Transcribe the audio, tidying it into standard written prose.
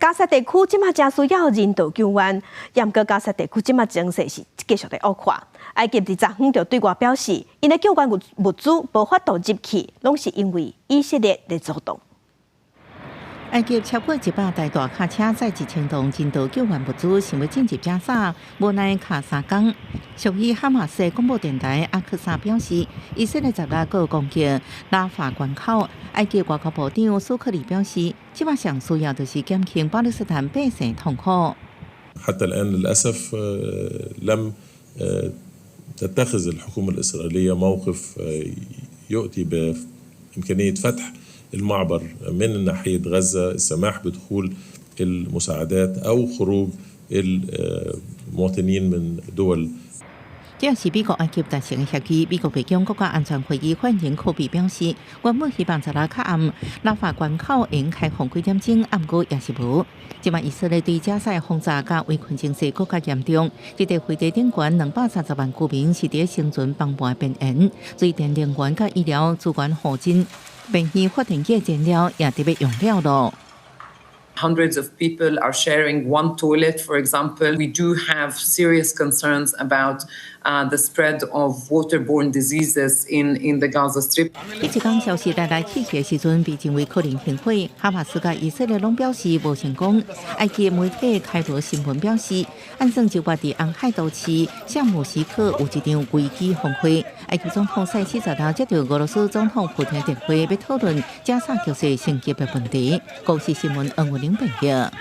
加薩地區這馬誠需要人道救援，毋過加薩地區這馬情勢是繼續咧惡化。埃及佇昨昏就對外表示，𪜶的救援物資無法度入去，攏是因為以色列咧阻擋。埃及超過100台大卡車載1000噸人道救援物資，想欲進入加沙，無奈卡三工。屬於哈馬斯廣播電台阿克薩表示，以色列十六閣攻擊拉法關口。埃及外交部長蘇克里表示，這馬上需要就是減輕巴勒斯坦百姓痛苦。 حتى الآن للأسف لم تتخذ الحكومة الإسرائيلية موقف يؤتي بإمكانية فتح المعبر من ناحية غزة، السماح بدخول المساعدات أو خروج المواطنين من دول 這是美國埃及達成的協議。美國白宮國家安全會議發言人柯比表示，原本希望十六較暗拉法關口會開放幾點鐘，毋過也是無。這馬以色列對加沙轟炸佮圍困情勢閣較嚴重，這塊飛地頂懸230萬居民是佇生存崩盤邊緣，水電能源佮醫療資源耗盡，便衣發電機燃料也得欲用了囉。 Hundreds of people are sharing one toilet, for example. We do have serious concerns about the spread of waterborne diseases in the Gaza Strip. 這一工消息來來去去的時陣，被認為可能停火。哈馬斯佮以色列攏表示無成功。埃及媒體開羅新聞表示，按算就佇紅海都市夏姆西克有一場危機峰會。埃及總統塞西十六接到俄羅斯總統普丁電話，欲討論加沙局勢升級的問題。公視新聞黃文玲報導。